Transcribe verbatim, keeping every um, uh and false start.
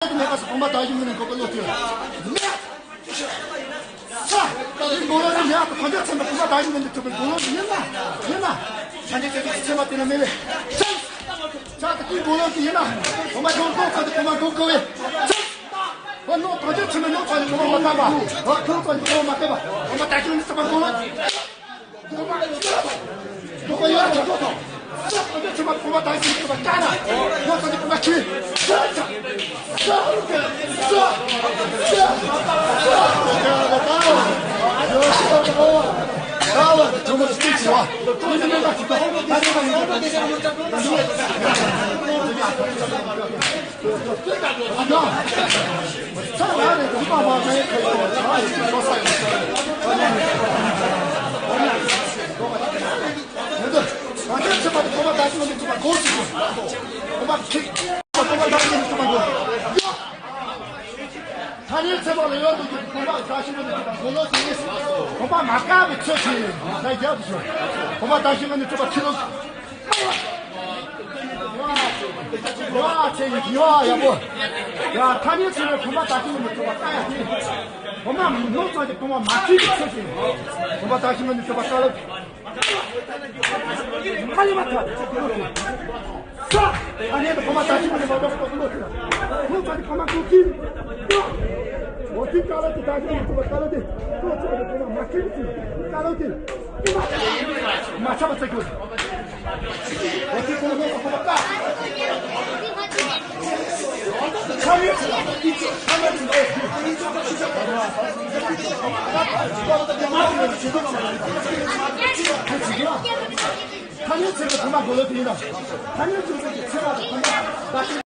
དེ་མེད་པ་སོགས་གོང་མ་བདག་གཞུང་ངོས་ནས་གོ་བ་ལོག་སྟེ། མེད། ས། དེ་མགོ་ལོག་རིང་ཡག་ཏུ་གང་ཅག་ཚན་པ་གོང་མ་བདག་གཞུང་ངོས་ནས་ཐུབ་པའི་མགོ་ལོག་ཡིན་ན། ཡིན་ན། ས་གནས་དེ་གའི་ཚན་པ་དེ་ན་མེད་པས། ས། ས་དེ་དེའི་མགོ་ལོག་དེ་ཡིན་ན། གོང་མ་གཞུང་གོང་ཚ་དེ་གོང་མ་གོང་གོ་བས། ས། ཨོ་ནོ་གང་ཅག་ཚན་པ་ནོ་ཚ་ནི་གོང་མ་མ་བཏང་པ། ཨོ་ཁོང་ཚ་ནི་གོང་མ་མ་བཏང་པ། གོང་མ་བདག་གཞུང་ངོས་ནས་ཐུབ་པ་མགོ་ལོག་ཐ་སྙད་ཚད་མ་ལ་ཡོད་དུ་གོང་མ་བདག་གཞུང་ངོས་ནས་གོ་ལོག་ཟིན། གོང་མ་མ་བཀག་པའི་ཚོད་ཆེ་ཡིན་ན་རྒྱབ་ཏུ་ཤོག་གོང་མ་བདག་གཞུང་ངོས་ནས་གྲུབ་པ་ཁྱི་ལོ། ཡ་ཚེ་ཡི་ཡ་ཡག་པོ། ཡ་ཐ་སྙད་ཚེ་བའི་གོང་མ་བདག་གཞུང་ངོས་ནས་གྲུབ་པ་ལྟ་ཡ་ཆེ། གོང་མ་མི་ནོར་ཙམ་གྱི་གོང་མ་མ་ཁྱི་གི་ཚོད་ཆེ་ཡིན། གོང་མ་བདག་གཞུང་ངོས་ནས་གྲུབ་པ་ལྟ་ལོ། ཁ་ལི་མ་ཐག་ས། ཨ་ནེ་དུ་གོང་མ་ད་ཅི་མ་ནི་མ་གཏོགས་གཏོགས་གཏོགས་ཟེར། ཁོང་ཚོ་དེ་གོང་མ་ཀུ་ཀི། འོ་དེ་ཀ་ལ་དེ་ད་ཅི་མ་ཐུབ་པ་ཀ་ལ་དེ། ཁོང་ཚོ་དེ་གོང་མ་མ་ཁི་ཀི་ཀ་ལ་དེ། མ་ཆ་པ་ཚ་གྱུར། འོ་དེ་གོང་མ་གོང་མ་ཀ། ཁ་ལི་ཚ་ལ་ཁ་ལི་ཚ་ལ། ཐ་སྙད་ཚད་མའི་གོང་མ་མགོ་ལོག་དེ་ཡིན་ན། ཐ་སྙད་ཚད་མའི་ཚད་མ་དང་གོང་མ་བདག་གཞུང་